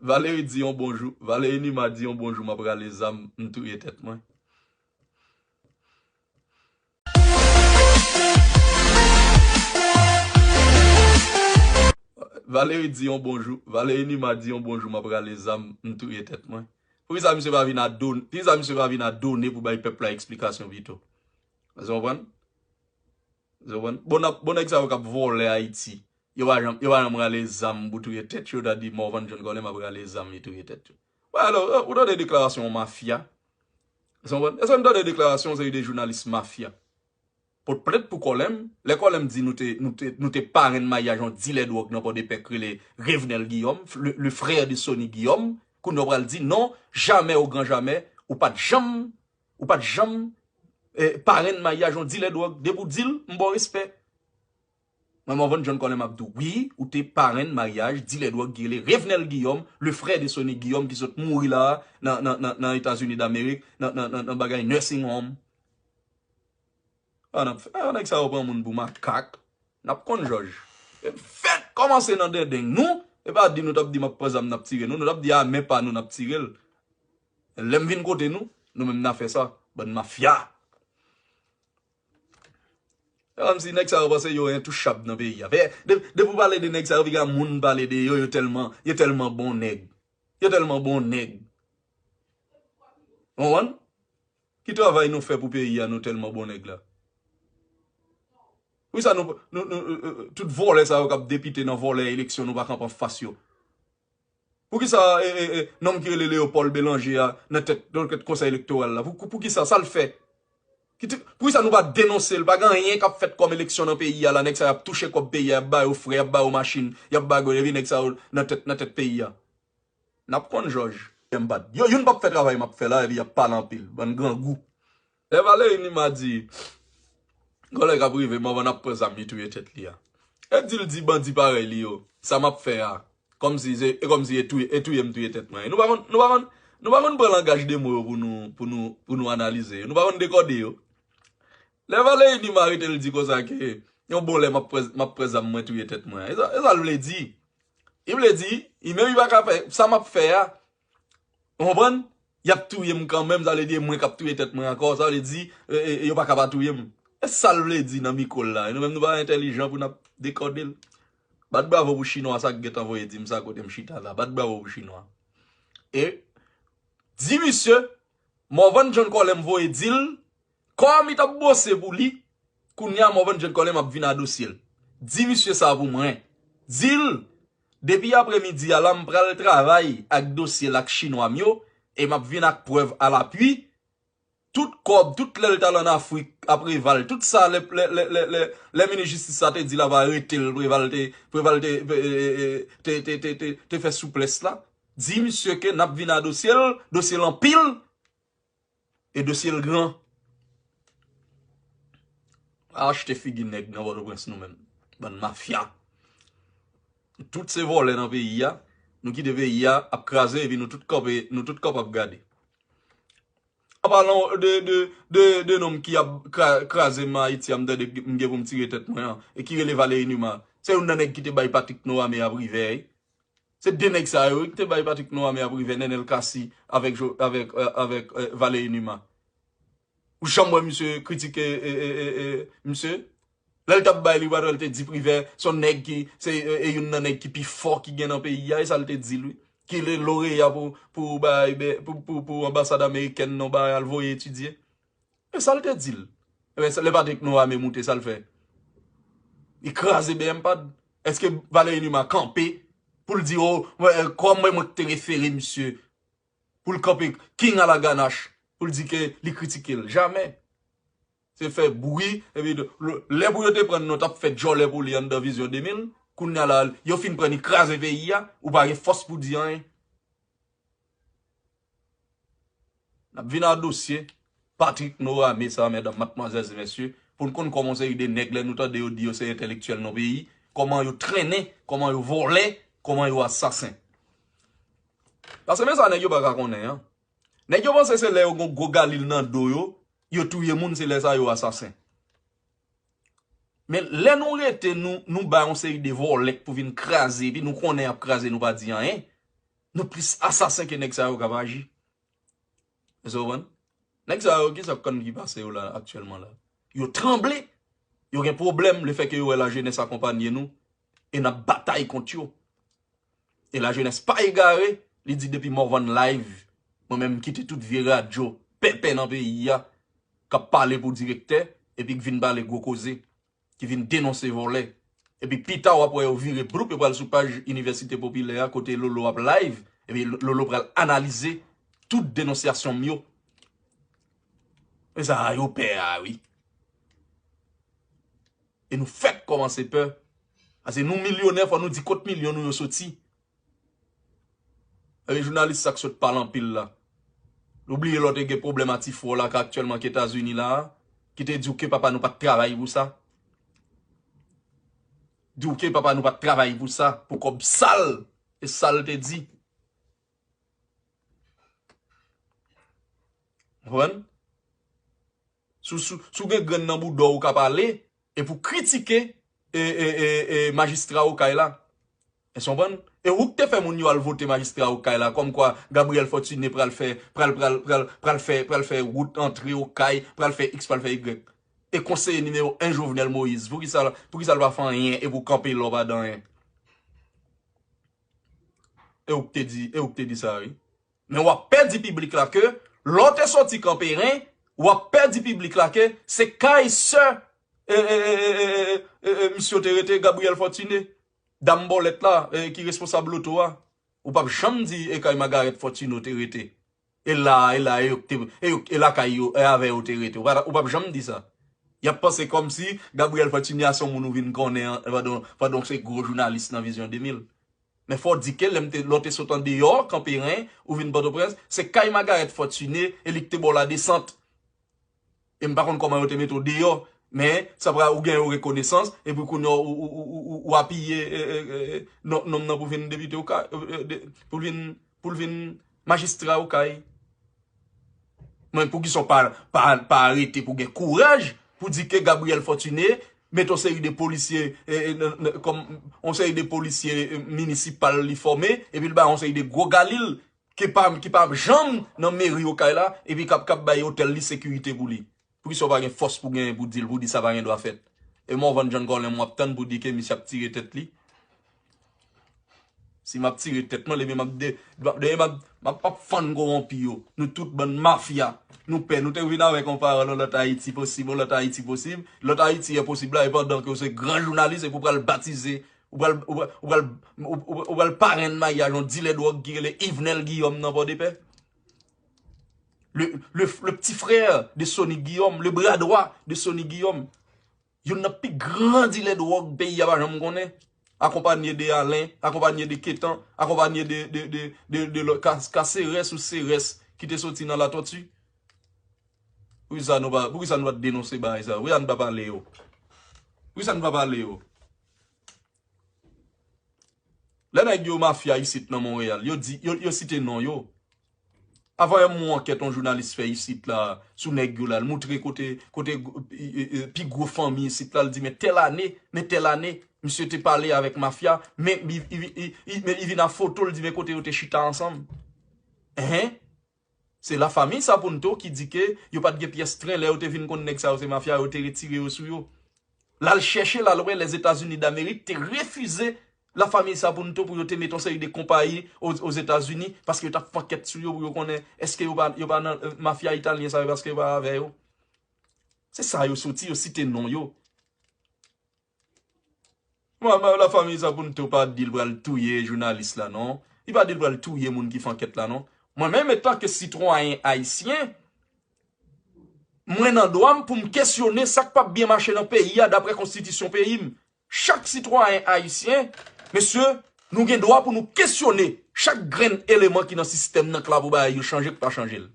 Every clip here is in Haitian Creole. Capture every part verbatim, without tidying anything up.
Valery di yon bonjou. Valery Numa di yon bonjou, m ap rale zam, m touye tèt mwen. Valery di yon bonjou. Valery Numa di yon bonjou, m ap rale zam, m touye tèt mwen. Poukisa misye pa vin a don-, poukisa misye pa vin a done pou bay pèp la eksplikasyon pito? Ou konprann? Ou konprann? Bon, n ap, bon nèg sa yo k ap vòlè Ayiti. Yo pa janm, yo pa janm rale zam pou touye tèt yo, ta di Morvan John Colem ap rale zam li touye tèt yo. Wè, alò, ou tande deklarasyon yon mafya? Ou konprann? Èske n tande deklarasyon yon seri de jounalis mafya? Pot plent pou Colem, lè Colem di nou te, nou te, nou te parenn maryaj yon dilè dwòg nan Pòdepè k rele Revenel Guillaume, le, le frère de Sony Guillaume, kounye a w pral di non, jamè o gran jamè, ou pa t janm, ou pa t janm, eh, parenn maryaj yon dilè dwòg, depi w di l, m ba w respè. Mwen, Morvan John Colem ap di w, wi, ou te parenn maryaj dilè dwòg ki rele Revenel Guillaume, le frère de Sony Guillaume ki sot mouri la a nan, nan, nan, nan Etazini Damerik, nan, nan, nan, nan bagay nursing home. A, n ap fè, a, nèg sa yo pran moun pou makak. N ap konn jòj. E fèt kòmanse nan dendeng nou, e pa di nou t ap di m ap pran zam n ap tire nou, nou t ap di a men pa nou n ap tire l. Lè m vin kote nou, nou menm n a fè sa. Bann mafya. Se kòmsi nèg sa yo panse yo entouchab nan peyi a. Fè, de, depi w pale de nèg sa yo, piga moun pale de yo, yo tèlman, yo tèlman bon nèg. Yo tèlman bon nèg. Ou konprann? Ki travay nou fè pou peyi a, nou tèlman bon nèg la? Poukisa nou, nou, nou, euh, euh, tout vòlè sa yo k ap depite nan vòlè eleksyon, nou pa kanpe anfas yo? Poukisa, e, e, e, nonm ki rele Léopold Bélanger a nan tèt, nan tèt konsèy elektoral la? Pou, pou, poukisa? Sa l fè? Ki te, poukisa nou pa denonse l? Pa gen anyen k ap fèt kòm eleksyon nan peyi a la. Nèg sa y ap touche kòb peyi a, y ap ba yo frè, y ap ba yo machin, y ap ba yo, epi nèg sa yo nan tèt, nan tèt peyi a. N ap konn jòj. M pa t, yo, youn p ap fè travay m ap fè la, epi y ap pale anpil. Bann grangou. Lè Valery Numa di, gwo lè k ap rive, Morvan ap pran zam li touye tèt li a. E di l di bandi parèy li yo, sa m ap fè a, kòmsi se, e kòmsi e touye, e touye m touye tèt mwen. Nou pa konn, nou pa konn, nou pa konn pran langaj de mo yo pou nou, pou nou, pou nou analize yo. Nou pa konn dekòde yo. Lè Valery Numa rete l di konsa ke, yon bon lè m ap pran, m ap pran zam mwen touye tèt mwen. E sa, e sa l vle di? Li vle di, li menm li pa ka fè, sa m ap fè a, ou konprann? Y ap touye m kanmenm, sa vle di e mwen k ap touye tèt mwen ankò, sa vle di, e, e, yo pa ka pa touye m. E sa l vle di nan mikwo l la. E nou menm nou pa entèlijan pou n ap dekòde l. Bat bravo pou chinwa sa k gentan voye di m sa kote m chita la. Bat bravo pou chinwa. E di misye, Morvan John Colem voye di l, kòm li t ap bose pou li, kounye a Morvan John Colem ap vin a dosye l. Di misye sa pou mwen. Di l, depi apremidi a la, m pral travay ak dosye l ak chinwa m yo, e m ap vin ak prèv alapui. Tout kòb, tout lè l t al ann Afrik ap Preval, tout sa lè, lè, lè, lè, lè, lè minis jistis sa te di l ap arete l, Preval te, Preval te, e, e, e, te, te, te, te, te fè souplès la. Di misye ke n ap vin a dosye l, dosye l anpil, e dosye l gran. Pa achte figi nèg nan Pòtoprens nou menm. Bann mafya. Tout se vòlè nan peyi a. Nou kite peyi a ap kraze, epi nou tout kanpe, nou tout kanpe ap gade. An palan de, de, de, de nonm ki ap kra-, kraze m Ayiti a, m tande m gen pou m tire tèt mwen an, e ki rele Valery Numa. Se youn nan nèg ki te bay Patrick Norame a privè, wi. Se de nèg sa yo, wi, ki te bay Patrick Norame a privè, Nenel Cassy avèk Jo-, avèk, euh, avèk, euh, Valery Numa. Ou janm wè misye kritike, e, e, e, e, misye? Lè l t ap bay li, w a wè l te di Privè, se yon nèg ki, se, e, e youn nan nèg ki pi fò ki gen nan peyi a, e sa l te di l, wi. Ki le loreya pou, pou, bay, be, pou, pou, pou anbasad amerikèn nan bay al voye etidye. E sa l te di l. Ebyen, lè Patrick Norame moute, sa l fè? Li kraze B M pad. Èske Valery Numa kanpe pou l di, o, mwen, kòm mwen, mwen ki te refere misye, pou l kanpe king a la ganache, pou l di ke li kritike l? Jamè. Se fè bri, epi de, le, lè pou yo te pran n, nou t ap fè djòlè pou li anndan Vizyon de mil, kounye a la, yo fin pran n, li kraze peyi a, ou pa gen fòs pou di anyen. N ap vin a dosye Patrick Norame sa, medam, madmwazèl e mesye, pou n konn kòman yon seri de nèg, lè nou tande yo di yo se entèlektyèl nan peyi, kòman yo trennen, kòman yo vòlè, kòman yo asasen. Paske men sa nèg yo pa ka konnen an. Nèg yo panse se lè yo gon gwo galil nan do yo, yo touye moun, se lè sa yo asasen. Men lè nou rete, nou, nou bay yon seri de vòlè k pou vin kraze, epi nou konnen y ap kraze, nou pa di anyen. Nou plis asasen ke nèg sa yo k ap aji. Èske w konprann? Nèg sa yo, ki sa k konn ki pase yo la aktyèlman la? Yo tranble. Yo gen pwoblèm lefètke yo wè lajenès akonpanye nou e n ap batay kont yo. E lajenès pa egare, li di depi Morvan Live, mwen menm m kite tout vye radyo pèpè nan peyi a k ap pale pou direktè epi k vin pale gwo koze, ki vin denonse vòlè. Epi pita w ap wè yo vire bloup, yo pral sou paj Inivèsite Popilè a kote Lolo ap live, epi Lolo pral analize tout denonsyasyon m yo. E sa a yo pè a wi. E nou fèk kòmanse pè. Paske nou milyonè, fò nou di kot milyon nou yo soti. Epi jounalis sa k sot pale anpil la. Ou bliye lè w te gen pwoblèm a ti frè w la k aktyèlman k Etazini la a, ki te di w ke papa nou pa t travay pou sa. Di w ke papa nou pa t travay pou sa, pou kòb sal. E sa l te di. Konprann? Si w, si w, si w gen grenn nan bouda w, ou ka pale, e pou kritike e, e, e, e, majistra Okay la. Èske w konprann? E ou k te fè moun yo al vote majistra Okay la, kòmkwa Gabriel Fortuné pral fè, pral, pral, pral, pral fè, pral fè wout antre Okay, pral fè X, pral fè Y. E konseye nimewo en Jovenel Moïse, poukisa, poukisa l pa fè anyen epi w kanpe lè w pa di anyen? E ou k te di, e ou k te di sa, wi. Men w ap pè di piblik la ke, lè w te soti Kanperen, w ap pè di piblik la ke se kay sè, e, e, e, e, e, e, e, e, misye w te rete, Gabriel Fortuné, dam bòlèt la, e, ki responsab loto a. Ou p ap janm di e kay Magarèt Fortuné w te rete. E la, e la, e yo k te, e yo, e lakay yo, e avè yo w te rete. Ou pa, ou p ap janm di sa. Y ap panse kòmsi Gabriel Fortuné a se yon moun ou vin konnen an, pandan, pandan w se gwo jounalis nan Vizyon de mil. Men fò w di ke lè m te, lè w te sot andeyò Kanperen, ou vin Pòtoprens, se kay Magarèt Fòtine e li k te ba w ladesant. E m pa konn kòman yo te mete w deyò, men sa pral, ou gen yon rekonesans, epi kounye a ou, ou, ou, ou, ou apiye e, e, e, e, non, nonm nan pou vin depite Okay, e, e, de, pou l vin, pou l vin majistra Okay. Men poukisa w pa, pa, pa arete pou gen kouraj pou di ke Gabriel Fortuné mete yon seri de polisye, e, e, nan, nan, kòm yon seri de polisye, e, minisipal li fòme, epi l ba yon seri de gwo galil ki pa, ki pa janm nan meri Okay la, epi k ap, k ap bay otèl li sekirite pou li. Poukisa w pa gen fòs pou genyen pou di l, pou di sa pa gen dwa fèt? E Morvan John Colin mwen ap tann pou di ke misye ap tire tèt li. Si m ap tire tèt mwen, ebyen m ap de, m ap, m ap, m ap, m ap fann kowonpi yo. Nou tout bann mafya. Nou pè, nou te vin avèk yon pawòl, yon lòt Ayiti posib, yon lòt Ayiti posib. Lòt Ayiti e posib la, e pandan ke w se gran jounalis, epi w pral batize, ou pral, ou pral, ou pral, ou, ou, ou pral parenn maryaj yon dilè dwòg ki rele Yvenel Guillaume nan Pòdepè. Le, le, le petit frère de Sony Guillaume, le bras droit de Sony Guillaume. Youn nan pi gran dilè dwòg peyi a pa janm konnen. Akonpanye de Alen, akonpanye de Ketan, akonpanye de, de, de, de, de lòt Ka-, Kaserès ou Serès ki te soti nan Latòti. Poukisa nou pa, poukisa nou pa t denonse bagay sa yo? Poukisa nou pa pale yo? Poukisa nou pa pale yo? Lè nèg yo mafya isit nan Monreyal, yo di, yo, yo site non yo. Avan yè m wè yon ankèt yon jounalis fè isit la, sou nèg yo la, l moutre kote, kote, e, e, e, pi gwo fanmi isit la, l di, men tèl ane, men tèl ane, misye te pale avèk mafya, men li, li, li, li, men li vin a foto, l di, men kote yo te chita ansanm. Enhen. Se lafanmi Sapunto ki di ke yo pa t gen pyès tren, lè yo te vin konn nèg sa yo se mafya, yo te retire yo sou yo. L al chèche, l al wè Lèzetazini Damerik te refize lafanmi Sapunto pou yo te mete yon seri de konpayi o, Ozetazini, paske yo t ap fè ankèt sou yo pou yo konnen èske yo pa, yo pa nan, e, mafya italyen sa yo, paske yo pa avè yo. Se sa yo soti, yo site non yo. Mwen, mwen, lafanmi Sapunto pa di l pral touye jounalis la, non. Li pa di l pral touye moun ki fè ankèt la, non. Mwen menm, antanke sitwayen ayisyen, mwen nan dwa m pou m kesyone sa k p ap byen mache nan peyi a dapre konstitisyon peyi m. Chak sitwayen ayisyen, mesye, nou gen dwa pou nou kesyone chak grenn eleman ki nan sistèm nan k la pou bagay yo chanje, k pa chanje l.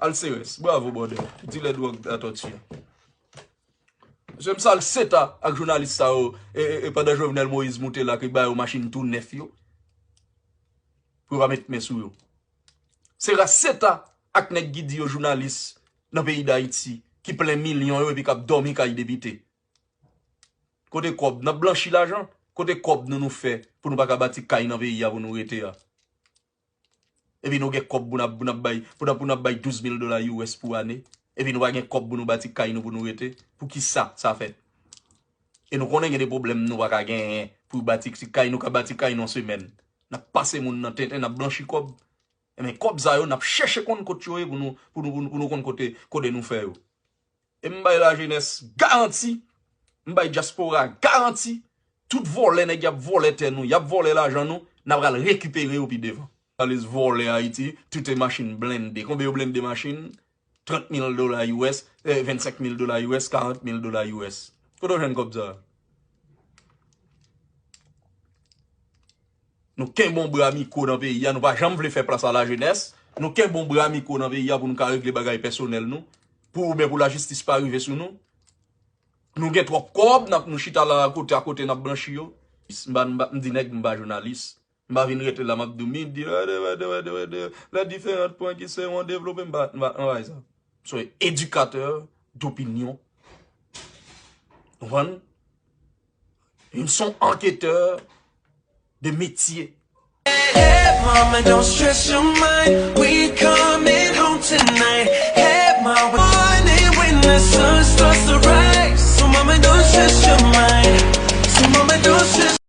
Alserès, bravo, brother. Dilè dwòg Latòti a. Mesye, m sal seta ak jounalis sa yo, e, e, e pandan Jovenel Moïse moute la, ke ba yo machin tou nèf yo. Pou yo pa met men sou yo. Sera seta ak nèg ki di yo jounalis nan peyi Dayiti, ki plen milyon yo epi k ap dòmi kay depite. Kote kòb? N ap blanchi lajan? Kote kòb nou, nou fè pou nou pa ka bati kay nan peyi a pou nou rete a? Epi nou gen kòb pou n ap, pou n ap bay, pou n ap, pou n ap bay douz mil dola U S pou ane. Epi nou pa gen kòb pou nou bati kay nou pou nou rete. Poukisa sa fèt? E nou konnen gen de pwoblèm nou pa ka genyen pou bati ti kay, nou ka bati kay nan semèn. N ap pase moun nan tenten, n ap blanchi kòb. Ebyen, kòb sa yo, n ap chèche konn kot yo ye pou nou, pou nou, pou nou, pou nou konn kote, kote nou fè yo. E m bay lajenès garanti, m bay dyaspora garanti, tout vòlè nèg y ap vòlè tè nou, y ap vòlè lajan nou, n ap pral rekipere yo pi devan. Kapitalist vòlè Ayiti, tout e machin blende. Konbyen yo blende machin? Trant mil dola U S, eh, vennsenk mil dola U S, karant mil dola U S. Kote w jwenn kòb sa? Nou kenbe yon bra mikwo nan peyi a, nou pa janm vle fè plas a lajenès. Nou kenbe yon bra mikwo nan peyi a pou nou ka regle bagay pèsonèl nou, pou oubyen pou lajistis pa rive sou nou. Nou gen twòp kòb, n ap, nou chita la kote a kote n ap blanchi yo. M pa, m pa, m di nèg m pa jounalis. M pa vin rete la, m ap di w midi, wè, wè, wè, wè, les différents points qui seront développés, m pa, m pa, m pa fè sa. M se yon edikatè dopinyon. Ou konprann? M se yon anketè de metye. Hey, mama, don't stress your mind. We coming home tonight.